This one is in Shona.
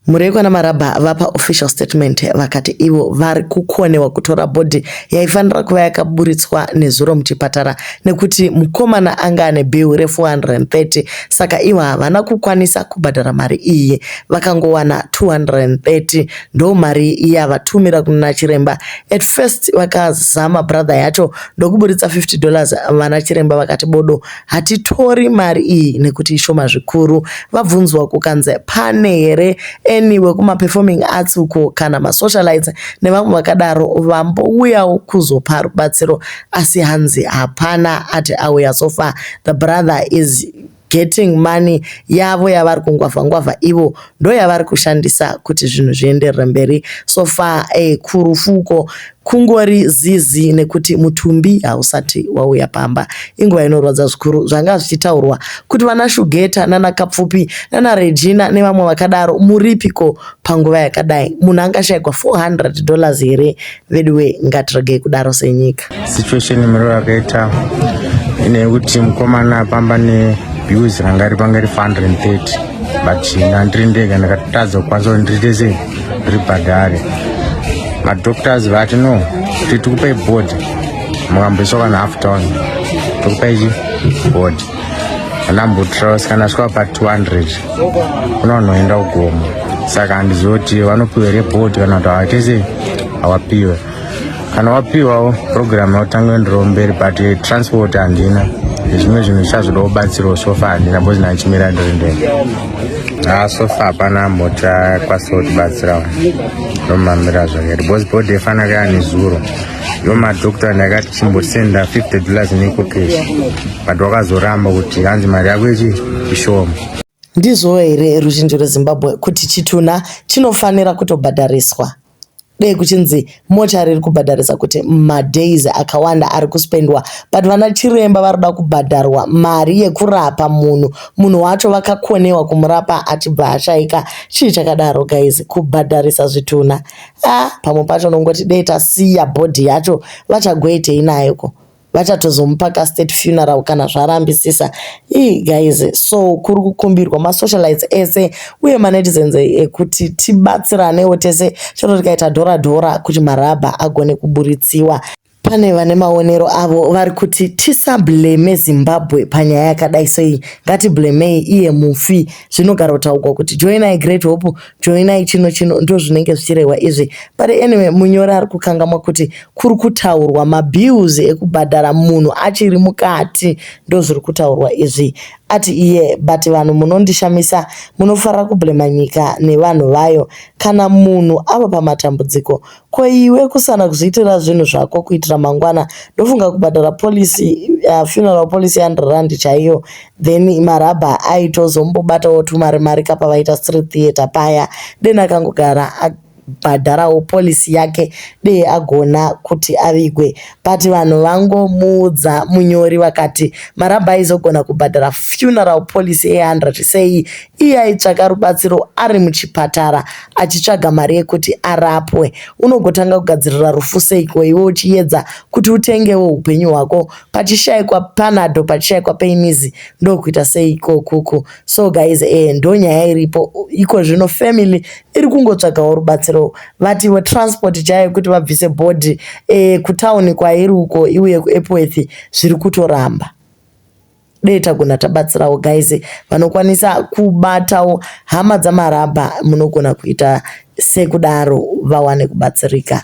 Mhuri yekwana vapa official statement, vakati ivo vari kukonewa kutora body yaifanira kuva yakaburitswa nezuro muchipatara nekuti mukomana anga ane bill re430, saka ivo havana kukwanisa kubhadhara mari iyi. Vakangowana 230, ndo mari yavatumira kuna chiremba. At first vakazama brother yacho ndokuburitsa $50. Vana chiremba vakati, "Bodo, hatitori mari iyi nekuti ishoma zvikuru." Vabvunzwa kukanzi pane here any wekumaperforming arts uko kana masocialites nevamwe vakadaro vambouyawo kuzopa rubatsiro, asi hanzi hapana ati auya. So far the brother is getting money yavo yavari kungwavha ngwavha, ivo ndo yavari kushandisa kuti zvinhu zvienderere mberi. So far kurufu uko kungori zizi nekuti mutumbi hausati wauya pamba. Inguva inorwadza zvikuru. Zvanga zvichitaurwa kuti vana Shugeta nana Kapfupi nana Regina nevamwe vakadaro muripiko panguva yakadai? Munhu angashayikwa $400 here? Veduwe, ngatiregei kudaro senyika. Situation miro yakaita ineyekuti mukomana pamba nebills ranga ripanga ri 430, but nandiri ndega ndakatadza kukwanisa kuti ndiriite sei, ndiribhadhare. Madoctors vati, "No, kuti tikupai body mukamboiswa kana half town, tokupai chi body." Andambotraus kana svika pa200, kuna vanhu vaenda kugomo, saka handizivi kuti vanopiwa here body kana kuti havaite sei, havapiwe. Kana wapiwawo, program yautanga kuenderawo mberi, but transport handina, zvimwe zvinhu zvichazoda kubatsirawo. So far handina, because ndachimira ndiri ndega. Ha, so far hapana mota yakwanisa kutibatsirawo, ndomamira zvakaita, because body ifanira kuya nezuro. Ivo madoctor ndakati chimbosenda $50 neEcoCash, but wakazoramba kuti hanzi mari yako ichi ishoma. Ndizvo here, ruzhinji rweZimbabwe, kuti chitunha chinofanira kutobhadhariswa? Dei kuchinzi mochari iri kubhadharisa kuti madays akawanda ari kuspendwa, but vana chiremba vari kuda kubhadharwa mari yekurapa munhu, munhu wacho vakakonewa kumurapa achibva ashayika. Chii chakadaro, guys, kubhadharisa zvitunha? A, pamwe pacho unongoti dei tasiya body yacho, vachagoitei nayoko? Vachatozomupa kastate funeral kana zvarambisisa. Ii guys, so kuri kukumbirwa masocialites ese uye manetizens ekuti tibatsiranewo tese, chero tikaita dhora dhora, kuti Marabha agone kuburitsiwa. Pane vane maonero avo, vari kuti tisablame Zimbabwe panyaya yakadai sei, ngatiblamei iye mufi. Zvinogara kutaurwa kuti joinai Great Hope, joinai chino chino, ndo zvinenge zvichirehwa izvi. But anyway, munyori ari kukangamwa kuti kuri kutaurwa mabills ekubhadhara munhu achiri mukati, ndo zviri kutaurwa izvi. Ati iye, "But vanhu munondishamisa, munofarira kublema nyika nevanhu vayo kana munhu ava pamatambudziko. Ko iwe kusana kuzviitira zvinhu zvako kuitira mangwana? Ndofunga kubhadhara policy, funeral policy R100 chaiyo, then Marabha aitozombobatawo tumari mari kapavaita street theatre paya. Deni akangogara abhadharawo policy yake, dei agona kuti avigwe." But vanhu vangomuudza munyori, vakati Marabha aizogona kubhadhara funeral policy ye100 sei, iye aitsvaka rubatsiro ari muchipatara achitsvaga mari yekuti arapwe? Unogotanga kugadzirira rufu seiko iwe uchiedza kuti utengewo upenyu hwako, pachishayikwa Panado, pachishayikwa painizi? Ndokuita seiko kuku? So guys, ndo nyaya iripo iko zvino. Family iri kungotsvagawo rubatsiro. Vatiwo transport chaiyo kuti vabvise body kutauni kwairi uko iuye kuEpworth zviri kutoramba. Dei tagona tabatsirawo, guys. Vanokwanisa kubatawo hama dzaMarabha, munogona kuita sekudaro vawane kubatsirika.